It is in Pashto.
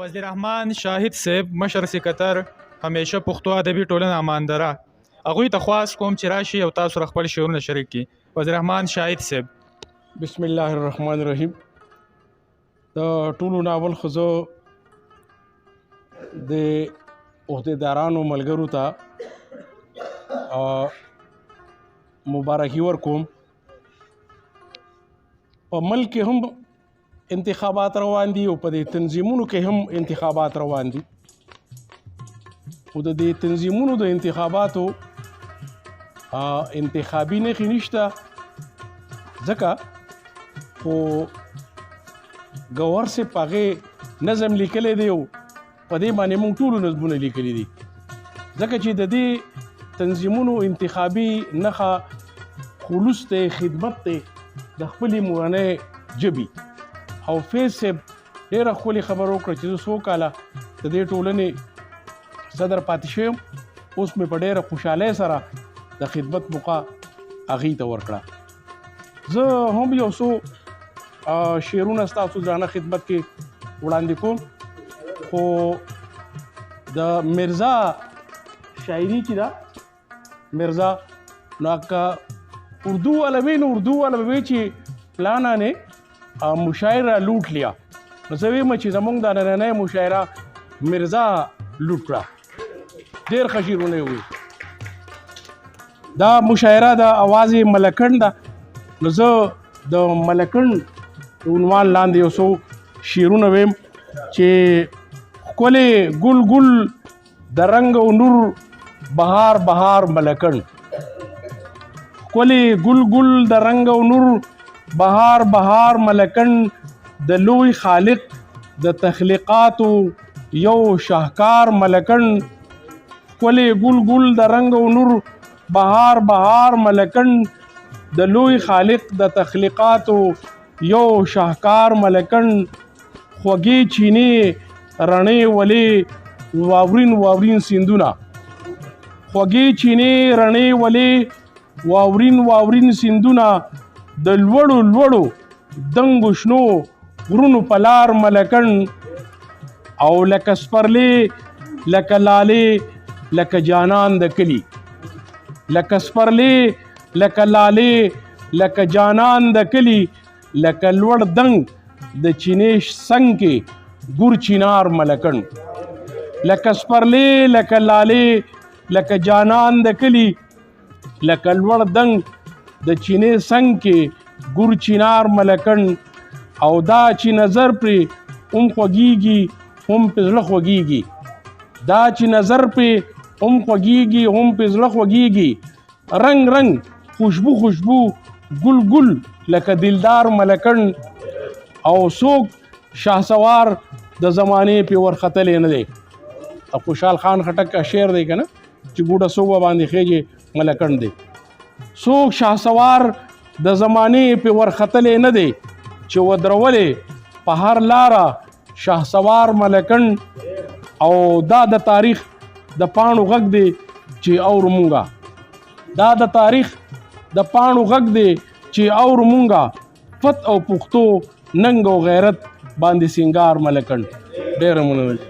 فضل الرحمن شاهد صاحب، مشر سکتر همیشه پښتو ادبي ټولنه اماندره، هغوی ته خواست کوم چې راشي او تاسو سره خپل شعرونه شریک کړي. فضل الرحمن شاهد صاحب. بسم الله الرحمن الرحیم. د ټولو ناول خو زه د عهدیدارانو ملګرو ته مبارکي ورکوم. په ملک کې هم انتخابات روان دي او په دې تنظیمونو کې هم انتخابات روان دي، خو د دې تنظیمونو د انتخاباتو انتخابي نښې نشته، ځکه خو ګور صاحب په هغې نظم لیکلی دی او په دې باندې موږ ټولو نظمونه لیکلي دي، ځکه چې د دې تنظیمونو انتخابي نښه خلوص دی، خدمت دی د خپلې مورنۍ ژبې. او فیض صاحب ډېره ښکلې خبره وکړه چې زه څو کاله د دې ټولنې صدر پاتې شوی یم، اوس مې په ډېره خوشحالۍ سره د خدمت موقع هغې ته ورکړه. زه هم یو څو شعرونه ستاسو درانه خدمت کې وړاندې کوم، خو د مرزا شاعري چې ده، مرزا نو که اردو والا وي نو اردو والا به وي چې پلانا نه مشاعره لوټ لیا، نو زه وایم چې زمونږ د نننۍ مشاعره مرزا لوټ کړه. ډېر ښه شعرونه یې وویل. دا مشاعره د اواز ملکڼ ده، نو زه د ملکڼ عنوان لاندې یو څو شعرونه وایم چې ښکلې ګل ګل د رنګ او نور بهار بهار ملکڼ، ښکلې ګل ګل د رنګ او نور بهار بهار ملکڼ، د لوی خالق د تخلیقاتو یو شاهکار ملکڼ، ښکلې ګل ګل د رنګ او نور بهار بهار ملکڼ، د لوی خالق د تخلیقاتو یو شاهکار ملکڼ، خوږې چینې رڼې ولې واورین واورین سیندونه، خوږې چینې رڼې ولې واورین واورین سیندونه، د لوړو لوړو دنګو شنو غرونو په لار ملکڼ، او لکه سپرلې لکه لالې لکه جانان د کلي، لکه سپرلې لکه لالې لکه جانان د کلي، لکه لوړ دنګ د چینې څنګ کې ګور چینار ملکڼ، لکه سپرلې لکه لالې لکه جانان د کلي، لکه لوړ دنګ د چینې څنګ کې ګور چینار ملکڼ، او دا چې نظر پرې هم خوږیږي هم په زړه خوږیږي، دا چې نظر پرې هم خوږیږي هم په زړه خوږیږي، رنګ رنګ خوشبو خوشبو ګل ګل لکه دلدار ملکڼ، او څوک شاهسوار د زمانې پې ورختلی نه دی. خوشحال خان خټک شعر دی که نه چې ګوډه سوبه باندې خېږي ملکڼ دی. څوک شاهسوار د زمانې پې ورختلی نه دی، چې ودرولې په هر لاره شاهسوار ملکڼ، او دا د تاریخ د پاڼو غږ دی چې اور مونږه، دا د تاریخ د پاڼو غږ دی چې اور مونږه فت او پښتو ننګ او غیرت باندې سنگار ملکڼ. ډېره مننه.